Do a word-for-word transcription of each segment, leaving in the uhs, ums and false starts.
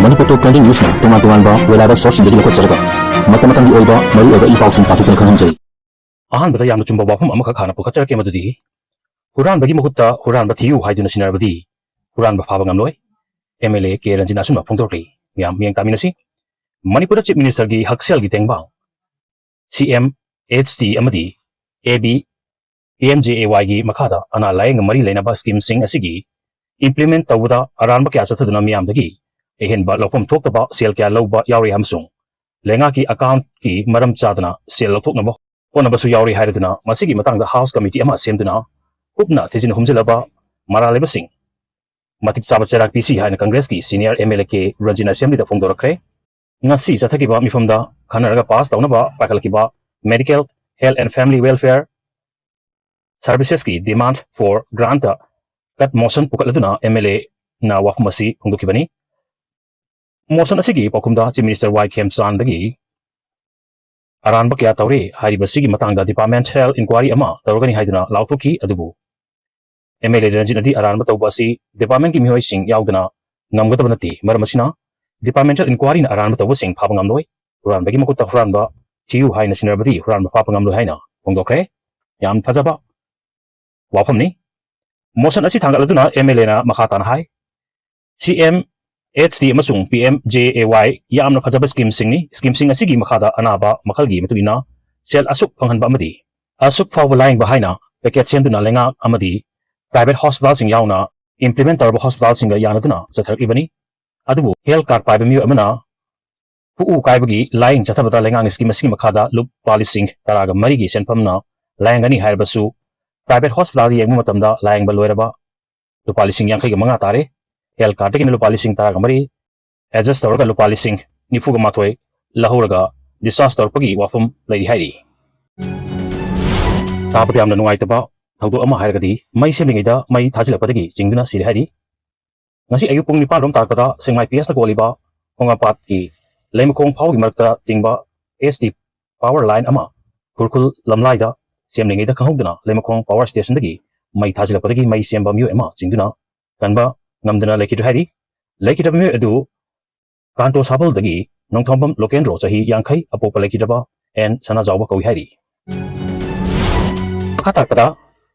ꯃꯅꯤꯄꯨꯔ ꯇꯣꯞ trending ꯅ꯭ꯌꯨꯁꯅ ꯇꯣꯉꯥꯟ ꯇꯣꯉꯥꯟꯕ reliable ꯁꯣꯔꯁꯁꯤꯡꯗꯒꯤ ꯂꯧꯈꯠꯆꯔꯒ ꯃꯇꯝ ꯃꯇꯝꯒꯤ ꯑꯣꯏꯕ ꯃꯔꯨꯑꯣꯏꯕ ꯏ ꯄꯥꯎꯁꯤꯡ ꯄꯥꯊꯣꯛꯇꯨꯅ ꯈꯪꯍꯟꯖꯔꯤ꯫ ꯑꯍꯥꯟꯕꯗ ꯌꯥꯝꯅ ꯆꯨꯝꯕ ꯋꯥꯐꯝ ꯑꯃꯈꯛ ꯍꯥꯟꯅ ꯄꯨꯈꯠꯆꯔꯛꯀꯦ, ꯃꯗꯨꯗꯤ ꯍꯨꯔꯥꯟꯕꯒꯤ ꯃꯍꯨꯠꯇ ꯍꯨꯔꯥꯟꯕ ꯊꯤꯌꯨ ꯍꯥꯏꯗꯨꯅ ꯁꯤꯟꯅꯔꯕꯗꯤ ꯍꯨꯔꯥꯟꯕ ꯐꯥꯕ ꯉꯝꯂꯣꯏ꯫ ꯑꯦꯝ ꯑꯦꯜ ꯑꯦ ꯀꯦ ꯔꯟꯖꯤꯠꯅ ꯑꯁꯨꯝꯅ ꯐꯣꯡꯗꯣꯔꯛꯂꯤ꯫ ꯃꯤꯌꯥꯝ ꯃꯤꯠꯌꯦꯡ ꯇꯥꯃꯤꯟꯅꯁꯤ꯫ ꯃꯅꯤꯄꯨꯔꯗ ꯆꯤꯐ ꯃꯤꯅꯤꯁꯇꯔꯒꯤ ꯍꯛꯁꯦꯜꯒꯤ ꯇꯦꯡꯕꯥꯡ ꯁꯤ ꯑꯦꯝ ꯑꯦꯆ ꯇꯤ ꯑꯃꯗꯤ A B P M J A ꯋꯥꯏꯒꯤ ꯃꯈꯥꯗ ꯑꯅꯥ ꯂꯥꯌꯦꯡꯒ ꯃꯔꯤ ꯂꯩꯅꯕ ꯁ꯭ꯀꯤꯝꯁꯤꯡ ꯑꯁꯤꯒꯤ ꯏꯝꯄ꯭ꯂꯤꯃꯦꯟꯠ ꯇꯧꯕꯗ ꯑꯔꯥꯟꯕ ꯀꯌꯥ ꯆꯠꯊꯗꯨꯅ ꯃꯤꯌꯥꯝꯗꯒꯤ ꯑꯍꯦꯟꯕ ꯂꯧꯐꯝ ꯊꯣꯛꯇꯕ ꯁꯦꯜ ꯀꯌꯥ ꯂꯧꯕ ꯌꯥꯎꯔꯤ ꯑꯃꯁꯨꯡ ꯂꯩꯉꯥꯛꯀꯤ ꯑꯦꯀꯥꯎꯟꯠꯀꯤ ꯃꯔꯝ ꯆꯥꯗꯅ ꯁꯦꯜ ꯂꯧꯊꯣꯛꯅꯕ ꯍꯣꯠꯅꯕꯁꯨ ꯌꯥꯎꯔꯤ ꯍꯥꯏꯔꯗꯨꯅ ꯃꯁꯤꯒꯤ ꯃꯇꯥꯡꯗ ꯍꯥꯎꯁ ꯀꯃꯤꯇꯤ ꯑꯃ ꯁꯦꯝꯗꯨꯅ ꯀꯨꯞꯅ ꯊꯤꯖꯤꯟ ꯍꯨꯝꯖꯤꯜꯂꯕ ꯃꯔꯥꯜ ꯂꯩꯕꯁꯤꯡ ꯃꯇꯤꯛ ꯆꯥꯕ ꯆꯩꯔꯥꯛ ꯄꯤꯁꯤ ꯍꯥꯏꯅ ꯀꯪꯒ꯭ꯔꯦꯁꯀꯤ senior M L A K ꯔꯟꯖꯤꯠꯅ ꯑꯦꯁꯦꯝꯕ꯭ꯂꯤꯗ ꯐꯣꯡꯗꯣꯔꯛꯈ꯭ꯔꯦ꯫ ꯉꯁꯤ ꯆꯠꯊꯈꯤꯕ ꯃꯤꯐꯝꯗ ꯈꯟꯅꯔꯒ ꯄꯥꯁ ꯇꯧꯅꯕ ꯄꯥꯏꯈꯠꯂꯛꯈꯤꯕ Medical, Health and Family Welfare Servicesꯀꯤ demand for grant cut motion ꯄꯨꯈꯠꯂꯗꯨꯅ ꯑꯦꯝ ꯑꯦꯜ ꯑꯦꯅ ꯋꯥꯐꯝ ꯑꯁꯤ ꯐꯣꯡꯗꯣꯛꯈꯤꯕꯅꯤ꯫ ꯃꯣꯁꯟ ꯑꯁꯤꯒꯤ ꯄꯥꯎꯈꯨꯝꯗ ꯆꯤꯐ ꯃꯤꯅꯤꯁꯇꯔ ꯋꯥꯏ ꯈꯦꯝꯆꯥꯟꯗꯒꯤ ꯑꯔꯥꯟꯕ ꯀꯌꯥ ꯇꯧꯔꯦ ꯍꯥꯏꯔꯤꯕꯁꯤꯒꯤ ꯃꯇꯥꯡꯗ ꯗꯤꯄꯥꯔꯠꯃꯦꯟꯇꯦꯜ ꯏꯟꯀ꯭ꯋꯥꯏꯔꯤ ꯑꯃ ꯇꯧꯔꯒꯅꯤ ꯍꯥꯏꯗꯨꯅ ꯂꯥꯎꯊꯣꯛꯈꯤ꯫ ꯑꯗꯨꯕꯨ ꯑꯦꯝ ꯑꯦꯜ ꯑꯦ ꯔꯟꯖꯤꯠꯅꯗꯤ ꯑꯔꯥꯟꯕ ꯇꯧꯕ ꯑꯁꯤ ꯗꯤꯄꯥꯔꯠꯃꯦꯟꯠꯀꯤ ꯃꯤꯑꯣꯏꯁꯤꯡ ꯌꯥꯎꯗꯅ ꯉꯝꯒꯗꯕ ꯅꯠꯇꯦ, ꯃꯔꯝ ꯑꯁꯤꯅ ꯗꯤꯄꯥꯔꯠꯃꯦꯟꯇꯦꯜ ꯏꯟꯀ꯭ꯋꯥꯏꯔꯤꯅ ꯑꯔꯥꯟꯕ ꯇꯧꯕꯁꯤꯡ ꯐꯥꯕ ꯉꯝꯂꯣꯏ꯫ ꯍꯨꯔꯥꯟꯕꯒꯤ ꯃꯈꯨꯠꯇ ꯍꯨꯔꯥꯟꯕ ꯊꯤꯌꯨ ꯍꯥꯏꯅ ꯁꯤꯟꯅꯔꯕꯗꯤ ꯍꯨꯔꯥꯟꯕ ꯐꯥꯕ ꯉꯝꯂꯣꯏ ꯍꯥꯏꯅ ꯐꯣꯡꯗꯣꯛꯈ꯭ꯔꯦ꯫ ꯌꯥꯝ ꯐꯖꯕ ꯋꯥꯐꯝꯅꯤ꯫ ꯃꯣꯁꯟ ꯑꯁꯤ ꯊꯥꯡꯒꯠꯂꯗꯨꯅ ꯑꯦꯝ ꯑꯦꯜ ꯑꯦꯅ ꯃꯈꯥ ꯇꯥꯅ ꯍꯥꯏ, ꯁꯤ ꯑꯦꯝ ꯑꯦꯆ ꯇꯤ ꯑꯃꯁꯨꯡ ꯄꯤ ꯑꯦꯝ ꯖꯦ ꯑꯦ ꯋꯥꯏ ꯌꯥꯝꯅ ꯐꯖꯕ ꯁ꯭ꯀꯤꯝꯁꯤꯡꯅꯤ꯫ ꯁ꯭ꯀꯤꯝꯁꯤꯡ ꯑꯁꯤꯒꯤ ꯃꯈꯥꯗ ꯑꯅꯥꯕ ꯃꯈꯜꯒꯤ ꯃꯇꯨꯡ ꯏꯟꯅ ꯁꯦꯜ ꯑꯁꯨꯛ ꯐꯪꯍꯟꯕ ꯑꯃꯗꯤ ꯑꯁꯨꯛ ꯐꯥꯎꯕ ꯂꯥꯌꯦꯡꯕ ꯍꯥꯏꯅ ꯄꯦꯀꯦꯠ ꯁꯦꯝꯗꯨꯅ ꯂꯩꯉꯥꯛ ꯑꯃꯗꯤ ꯄ꯭ꯔꯥꯏꯚꯦꯠ ꯍꯣꯁꯄꯤꯇꯥꯜꯁꯤꯡ ꯌꯥꯎꯅ ꯏꯝꯄ꯭ꯂꯤꯃꯦꯟꯠ ꯇꯧꯔꯕ ꯍꯣꯁꯄꯤꯇꯥꯜꯁꯤꯡꯒ ꯌꯥꯅꯗꯨꯅ ꯆꯠꯊꯔꯛꯂꯤꯕꯅꯤ꯫ ꯑꯗꯨꯕꯨ ꯍꯦꯜꯊ ꯀꯥꯔꯗ ꯄꯥꯏꯕ ꯃꯤꯑꯣꯏ ꯑꯃꯅ ꯈꯨꯎ ꯀꯥꯏꯕꯒꯤ ꯂꯥꯌꯦꯡ ꯆꯠꯊꯕꯗ ꯂꯩꯉꯥꯛꯅ ꯁ꯭ꯀꯤꯝ ꯑꯁꯤꯒꯤ ꯃꯈꯥꯗ ꯂꯨꯄꯥ ꯂꯤꯁꯤꯡ ꯇꯔꯥꯒ ꯃꯔꯤꯒꯤ ꯁꯦꯟꯐꯝꯅ ꯂꯥꯌꯦꯡꯒꯅꯤ ꯍꯥꯏꯔꯕꯁꯨ, ꯄ꯭ꯔꯥꯏꯚꯦꯠ ꯍꯣꯁꯄꯤꯇꯥꯜꯗ ꯌꯦꯡꯕ ꯃꯇꯝꯗ ꯂꯥꯌꯦꯡꯕ ꯂꯣꯏꯔꯕ ꯂꯨꯄꯥ ꯂꯤꯁꯤꯡ ꯌꯥꯡꯈꯩꯒ ꯃꯉꯥ ꯇꯥꯔꯦ꯫ ꯍꯦꯜꯊ ꯀꯥꯔꯗꯇꯒꯤꯅ ꯂꯨꯄꯥ ꯂꯤꯁꯤꯡ ꯇꯔꯥꯒ ꯃꯔꯤ ꯑꯦꯗꯖꯁ ꯇꯧꯔꯒ ꯂꯨꯄꯥ ꯂꯤꯁꯤꯡ ꯅꯤꯐꯨꯒ ꯃꯥꯊꯣꯏ ꯂꯧꯍꯧꯔꯒ ꯗꯤꯁꯆꯥꯔꯖ ꯇꯧꯔꯛꯄꯒꯤ ꯋꯥꯐꯝ ꯂꯩꯔꯤ ꯍꯥꯏꯔꯤ꯫ ꯇꯥꯕꯗ ꯌꯥꯝꯅ ꯅꯨꯡꯉꯥꯏꯇꯕ ꯊꯧꯗꯣꯛ ꯑꯃ ꯍꯥꯏꯔꯒꯗꯤ, ꯃꯩ ꯁꯦꯝꯂꯤꯉꯩꯗ ꯃꯩ ꯊꯥꯖꯤꯜꯂꯛꯄꯗꯒꯤ ꯆꯤꯡꯗꯨꯅ ꯁꯤꯔꯦ ꯍꯥꯏꯔꯤ꯫ ꯉꯁꯤ ꯑꯌꯨꯛ ꯄꯨꯡ ꯅꯤꯄꯥꯟ ꯔꯣꯝ ꯇꯥꯔꯛꯄꯗ ꯁꯦꯡꯃꯥꯏ ꯄꯤ ꯑꯦꯁꯇ ꯀꯣꯜꯂꯤꯕ ꯈꯣꯡꯉꯥꯝꯄꯥꯠꯀꯤ ꯂꯩꯃꯈꯣꯡ ꯐꯥꯎꯒꯤ ꯃꯔꯛꯇ ꯇꯤꯡꯕ ꯑꯦꯁ ꯇꯤ ꯄꯥꯋꯔ ꯂꯥꯏꯟ ꯑꯃ ꯈꯨꯔꯈꯨꯜ ꯂꯝꯂꯥꯏꯗ ꯁꯦꯝꯂꯤꯉꯩꯗ ꯈꯪꯍꯧꯗꯅ ꯂꯩꯃꯈꯣꯡ ꯄꯥꯋꯔ ꯁ꯭ꯇꯦꯁꯟꯗꯒꯤ ꯃꯩ ꯊꯥꯖꯤꯜꯂꯛꯄꯗꯒꯤ ꯃꯩ ꯁꯦꯝꯕ ꯃꯤꯑꯣꯏ ꯑꯃ ꯆꯤꯡꯗꯨꯅ ꯀꯟꯕ ꯉꯝꯗꯅ ꯂꯩꯈꯤꯗ꯭ꯔꯦ ꯍꯥꯏꯔꯤ꯫ ꯂꯩꯈꯤꯗ꯭ꯔꯕ ꯃꯤꯑꯣꯏ ꯑꯗꯨ ꯀꯥꯟꯇꯣ ꯁꯥꯕꯜꯗꯒꯤ ꯅꯣꯡꯊꯣꯝꯕꯝ ꯂꯣꯀꯦꯟꯗ꯭ꯔꯣ ꯆꯍꯤ ꯌꯥꯡꯈꯩ ꯑꯄꯣꯛꯄ ꯂꯩꯈꯤꯗ꯭ꯔꯕ ꯑꯦꯟ ꯁꯅꯥꯖꯥꯎꯕ ꯀꯧꯏ ꯍꯥꯏꯔꯤ꯫ ꯃꯈꯥ ꯇꯥꯔꯛꯄꯗ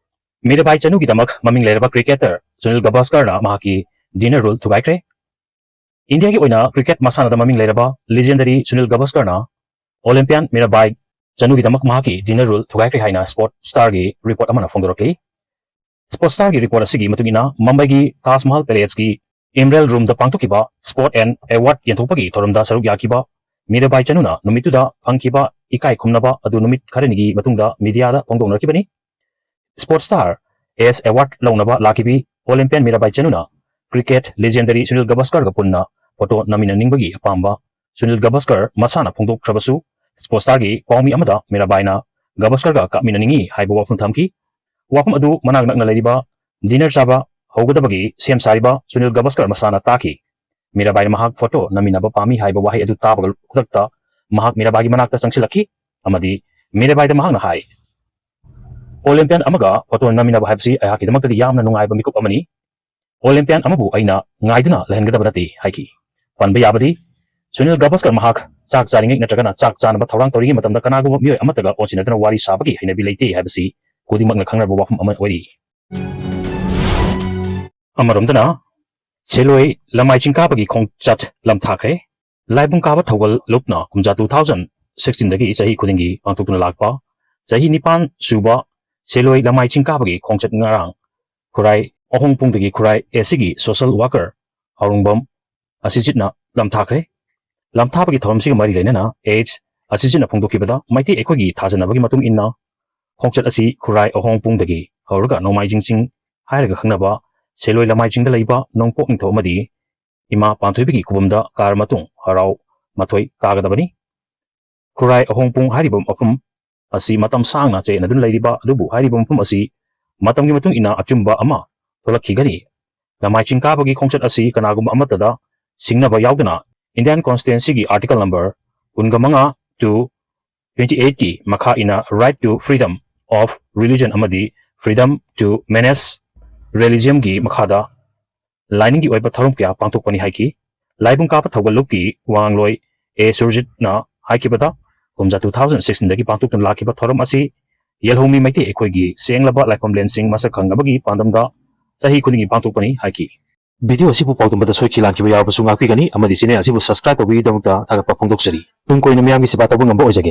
ꯃꯤꯔꯥꯕꯥꯏ ꯆꯅꯨꯒꯤꯗꯃꯛ ꯃꯃꯤꯡ ꯂꯩꯔꯕ ꯀ꯭ꯔꯤꯀꯦꯇꯔ ꯁꯨꯅꯤꯜ ꯒꯚꯥꯁꯀꯔꯅ ꯃꯍꯥꯛꯀꯤ ꯗꯤꯅꯔ ꯔꯨꯜ ꯊꯨꯒꯥꯏꯈ꯭ꯔꯦ꯫ ꯏꯟꯗꯤꯌꯥꯒꯤ ꯑꯣꯏꯅ ꯀ꯭ꯔꯤꯀꯦꯠ ꯃꯁꯥꯟꯅꯗ ꯃꯃꯤꯡ ꯂꯩꯔꯕ ꯂꯤꯖꯦꯟꯗꯔꯤ ꯁꯨꯅꯤꯜ ꯒꯚꯥꯁꯀꯔꯅ ꯑꯣꯂꯦꯝꯄꯤꯌꯥꯟ ꯃꯤꯔꯥꯕꯥꯏ ꯆꯅꯨꯒꯤꯗꯃꯛ ꯃꯍꯥꯛꯀꯤ ꯗꯤꯅꯔ ꯔꯨꯜ ꯊꯨꯒꯥꯏꯈ꯭ꯔꯦ ꯍꯥꯏꯅ ꯁ꯭ꯄꯣꯔꯠ ꯁ꯭ꯇꯥꯔꯒꯤ ꯔꯤꯄꯣꯔꯠ ꯑꯃꯅ ꯐꯣꯡꯗꯣꯔꯛꯂꯤ꯫ ꯁ꯭ꯄꯣꯔꯠ ꯁ꯭ꯇꯥꯔꯒꯤ ꯔꯤꯄꯣꯔꯠ ꯑꯁꯤꯒꯤ ꯃꯇꯨꯡ ꯏꯟꯅ, ꯃꯨꯝꯕꯥꯏꯒꯤ ꯇꯥꯖ ꯃꯍꯜ ꯄꯦꯂꯦꯁꯀꯤ ꯏꯝꯔꯦꯜ ꯔꯨꯝꯗ ꯄꯥꯡꯊꯣꯛꯈꯤꯕ ꯁ꯭ꯄꯣꯔꯠ ꯑꯦꯟ ꯑꯦꯋꯥꯔꯗ ꯌꯦꯟꯊꯣꯛꯄꯒꯤ ꯊꯧꯔꯝꯗ ꯁꯔꯨꯛ ꯌꯥꯈꯤꯕ ꯃꯤꯔꯥꯕꯥꯏ ꯆꯅꯨꯅ ꯅꯨꯃꯤꯠꯇꯨꯗ ꯐꯪꯈꯤꯕ ꯏꯀꯥꯏ ꯈꯨꯝꯅꯕ ꯑꯗꯨ ꯅꯨꯃꯤꯠ ꯈꯔꯅꯤꯒꯤ ꯃꯇꯨꯡꯗ ꯃꯤꯗꯤꯌꯥꯗ ꯐꯣꯡꯗꯣꯛꯅꯔꯛꯈꯤꯕꯅꯤ꯫ ꯁ꯭ꯄꯣꯔꯠ ꯁ꯭ꯇꯥꯔ ꯑꯦꯁ ꯑꯦꯋꯥꯔꯗ ꯂꯧꯅꯕ ꯂꯥꯛꯈꯤꯕꯤ ꯑꯣꯂꯦꯝꯄꯤꯌꯟ ꯃꯤꯔꯥꯕꯥꯏ ꯆꯅꯨꯅ ꯀ꯭ꯔꯤꯀꯦꯠ ꯂꯤꯖꯦꯟꯗꯔꯤ ꯁꯨꯅꯤꯜ ꯒꯚꯥꯁꯀꯔꯒ ꯄꯨꯟꯅ ꯐꯣꯇꯣ ꯅꯝꯃꯤꯟꯅꯅꯤꯡꯕꯒꯤ ꯑꯄꯥꯝꯕ ꯁꯨꯅꯤꯜ ꯒꯚꯥꯁꯀꯔ ꯃꯁꯥꯅ ꯐꯣꯡꯗꯣꯛꯈ꯭ꯔꯕꯁꯨ, ꯁ꯭ꯄꯣꯔꯠ ꯁ꯭ꯇꯥꯔꯒꯤ ꯄꯥꯎꯃꯤ ꯑꯃꯗ ꯃꯤꯔꯥꯕꯥꯏꯅ ꯒꯚꯥꯁꯀꯔꯒ ꯀꯥꯞꯃꯤꯟꯅꯅꯤꯡꯏ ꯍꯥꯏꯕ ꯋꯥꯐꯝ ꯊꯝꯈꯤ꯫ ꯋꯥꯐꯝ ꯑꯗꯨ ꯃꯅꯥꯛ ꯅꯛꯅ ꯂꯩꯔꯤꯕ ꯗꯤꯅꯔ ꯆꯥꯕ ꯍꯧꯒꯗꯕꯒꯤ ꯁꯦꯝ ꯁꯥꯔꯤꯕ ꯁꯨꯅꯤꯜ ꯒꯚꯥꯁꯀꯔ ꯃꯁꯥꯅ ꯇꯥꯈꯤ꯫ ꯃꯤꯔꯥꯕꯥꯏꯅ ꯃꯍꯥꯛ ꯐꯣꯇꯣ ꯅꯝꯃꯤꯟꯅꯕ ꯄꯥꯝꯃꯤ ꯍꯥꯏꯕ ꯋꯥꯍꯩ ꯑꯗꯨ ꯇꯥꯕꯒ ꯈꯨꯗꯛꯇ ꯃꯍꯥꯛ ꯃꯤꯔꯥꯕꯥꯏꯒꯤ ꯃꯅꯥꯛꯇ ꯆꯪꯁꯤꯜꯂꯛꯈꯤ ꯑꯃꯗꯤ ꯃꯤꯔꯥꯕꯥꯏꯗ ꯃꯍꯥꯛꯅ ꯍꯥꯏ, "ꯑꯣꯂꯦꯝꯄꯤꯌꯟ ꯑꯃꯒ ꯐꯣꯇꯣ ꯅꯝꯃꯤꯟꯅꯕ ꯍꯥꯏꯕꯁꯤ ꯑꯩꯍꯥꯛꯀꯤꯗꯃꯛꯇꯗꯤ ꯌꯥꯝꯅ ꯅꯨꯡꯉꯥꯏꯕ ꯃꯤꯀꯨꯞ ꯑꯃꯅꯤ꯫ ꯑꯣꯂꯦꯝꯄꯤꯌꯟ ꯑꯃꯕꯨ ꯑꯩꯅ ꯉꯥꯏꯗꯨꯅ ꯂꯩꯍꯟꯒꯗꯕ ꯅꯠꯇꯦ" ꯍꯥꯏꯈꯤ꯫ ꯄꯟꯕ ꯌꯥꯕꯗꯤ, ꯁꯨꯅꯤꯜ ꯒꯚꯥꯁꯀꯔ ꯃꯍꯥꯛ ꯆꯥꯛ ꯆꯥꯔꯤꯉꯩ ꯅꯠꯇ꯭ꯔꯒꯅ ꯆꯥꯛ ꯆꯥꯅꯕ ꯊꯧꯔꯥꯡ ꯇꯧꯔꯤꯉꯩ ꯃꯇꯝꯗ ꯀꯅꯥꯒꯨꯝꯕ ꯃꯤꯑꯣꯏ ꯑꯃꯠꯇꯒ ꯑꯣꯟꯁꯤꯟꯅꯗꯨꯅ ꯋꯥꯔꯤ ꯁꯥꯕꯒꯤ ꯍꯩꯅꯕꯤ ꯂꯩꯇꯦ ꯍꯥꯏꯕꯁꯤ ꯈꯨꯗꯤꯡꯃꯛꯅ ꯈꯪꯅꯔꯕ ꯋꯥꯐꯝ ꯑꯃ ꯑꯣꯏꯔꯤ꯫ ꯑꯃꯔꯣꯝꯗꯅ, ꯁꯦꯂꯣꯏ ꯂꯃꯥꯏ ꯆꯤꯡ ꯀꯥꯕꯒꯤ ꯈꯣꯡꯆꯠ ꯂꯝꯊꯥꯈ꯭ꯔꯦ꯫ ꯂꯥꯏꯕꯨꯡ ꯀꯥꯕ ꯊꯧꯒꯜ ꯂꯨꯞꯅ ꯀꯨꯝꯖꯥ two thousand sixteen ꯗꯒꯤ ꯆꯍꯤ ꯈꯨꯗꯤꯡꯒꯤ ꯄꯥꯡꯊꯣꯛꯇꯨꯅ ꯂꯥꯛꯄ ꯆꯍꯤ ꯅꯤꯄꯥꯟ ꯁꯨꯕ ꯁꯦꯂꯣꯏ ꯂꯃꯥꯏ ꯆꯤꯡ ꯀꯥꯕꯒꯤ ꯈꯣꯡꯆꯠ ꯉꯔꯥꯡ ꯈꯨꯔꯥꯏ ꯑꯍꯣꯡꯄꯨꯡꯗꯒꯤ ꯈꯨꯔꯥꯏ ꯑꯦꯁꯤꯒꯤ ꯁꯣꯁꯦꯜ ꯋꯥꯀꯔ ꯍꯥꯎꯔꯨꯡꯕꯝ ꯑꯁꯤꯖꯤꯠꯅ ꯂꯝꯊꯥꯈ꯭ꯔꯦ꯫ ꯂꯝꯊꯥꯕꯒꯤ ꯊꯧꯔꯝꯁꯤꯒ ꯃꯔꯤ ꯂꯩꯅꯅ ꯑꯦꯁ ꯑꯁꯤꯖꯤꯠꯅ ꯐꯣꯡꯗꯣꯛꯈꯤꯕꯗ, ꯃꯩꯇꯩ ꯑꯩꯈꯣꯏꯒꯤ ꯊꯥꯖꯅꯕꯒꯤ ꯃꯇꯨꯡ ꯏꯟꯅ ꯈꯣꯡꯆꯠ ꯑꯁꯤ ꯈꯨꯔꯥꯏ ꯑꯍꯣꯡꯄꯨꯡꯗꯒꯤ ꯍꯧꯔꯒ ꯅꯣꯡꯃꯥꯏꯖꯤꯡ ꯆꯤꯡ ꯍꯥꯏꯔꯒ ꯈꯪꯅꯕ ꯁꯦꯂꯣꯏ ꯂꯃꯥꯏ ꯆꯤꯡꯗ ꯂꯩꯕ ꯅꯣꯡꯄꯣꯛ ꯅꯤꯡꯊꯧ ꯑꯃꯗꯤ ꯏꯃꯥ ꯄꯥꯟꯊꯣꯏꯕꯤꯒꯤ ꯈꯨꯕꯝꯗ ꯀꯥꯔ ꯃꯇꯨꯡ ꯍꯔꯥꯎ ꯃꯊꯣꯏ ꯀꯥꯒꯗꯕꯅꯤ꯫ ꯈꯨꯔꯥꯏ ꯑꯍꯣꯡꯄꯨꯡ ꯍꯥꯏꯔꯤꯕ ꯃꯐꯝ ꯑꯁꯤ ꯃꯇꯝ ꯁꯥꯡꯅ ꯆꯌꯦꯠꯅꯗꯨꯅ ꯂꯩꯔꯤꯕ ꯑꯗꯨꯕꯨ ꯍꯥꯏꯔꯤꯕ ꯃꯐꯝ ꯑꯁꯤ ꯃꯇꯝꯒꯤ ꯃꯇꯨꯡ ꯏꯟꯅ ꯑꯆꯨꯝꯕ ꯑꯃ ꯊꯣꯛꯂꯛꯈꯤꯒꯅꯤ꯫ ꯂꯃꯥꯏ ꯆꯤꯡ ꯀꯥꯕꯒꯤ ꯈꯣꯡꯆꯠ ꯑꯁꯤ ꯀꯅꯥꯒꯨꯝꯕ ꯑꯃꯠꯇꯗ ꯁꯤꯡꯅꯕ ꯌꯥꯎꯗꯅ Indian Constitution ꯒꯤ Article number ꯀꯨꯟꯒ ꯃꯉꯥ to twenty eight ꯀꯤ ꯃꯈꯥ ꯏꯟꯅ right to freedom of religion ꯑꯃꯗꯤ freedom to manage religion ꯒꯤ ꯃꯈꯥꯗ ꯂꯥꯏꯅꯤꯡꯒꯤ ꯑꯣꯏꯕ ꯊꯧꯔꯝ ꯀꯌꯥ ꯄꯥꯡꯊꯣꯛꯄꯅꯤ ꯍꯥꯏꯈꯤ꯫ ꯂꯥꯏꯕꯨꯡ ꯀꯥꯞꯄ ꯊꯧꯒꯜ ꯂꯨꯞꯀꯤ ꯋꯥꯉꯥꯡꯂꯣꯏ ꯑꯦ ꯁꯨꯔꯖꯤꯠꯅ ꯍꯥꯏꯈꯤꯕꯗ, ꯀꯨꯝꯖꯥ two thousand sixteen ꯗꯒꯤ ꯄꯥꯡꯊꯣꯛꯇꯨꯅ ꯂꯥꯛꯈꯤꯕ ꯊꯧꯔꯝ ꯑꯁꯤ ꯌꯦꯜꯍꯧꯃꯤ ꯃꯩꯇꯩ ꯑꯩꯈꯣꯏꯒꯤ ꯁꯦꯡꯂꯕ ꯂꯥꯏꯐꯝꯂꯦꯟꯁꯤꯡ ꯃꯁꯛ ꯈꯪꯅꯕꯒꯤ ꯄꯥꯟꯗꯝꯗ ꯆꯍꯤ ꯈꯨꯗꯤꯡꯒꯤ ꯄꯥꯡꯊꯣꯛꯄꯅꯤ ꯍꯥꯏꯈꯤ꯫ ꯚꯤꯗꯤꯑꯣ ꯑꯁꯤꯕꯨ ꯄꯥꯎꯗꯝꯕꯗ ꯁꯣꯏꯈꯤ ꯂꯥꯟꯈꯤꯕ ꯌꯥꯎꯔꯕꯁꯨ ꯉꯥꯛꯄꯤꯒꯅꯤ ꯑꯃꯗꯤ ꯆꯦꯅꯦꯜ ꯑꯁꯤꯕꯨ subscribe ꯇꯧꯕꯤꯒꯤꯗꯃꯛꯇ ꯊꯥꯒꯠꯄ ꯐꯣꯡꯗꯣꯛꯆꯔꯤ꯫ ꯇꯨꯡ ꯀꯣꯏꯅ ꯃꯤꯌꯥꯝꯒꯤ ꯁꯦꯕꯥ ꯇꯧꯕ ꯉꯝꯕ ꯑꯣꯏꯖꯒꯦ꯫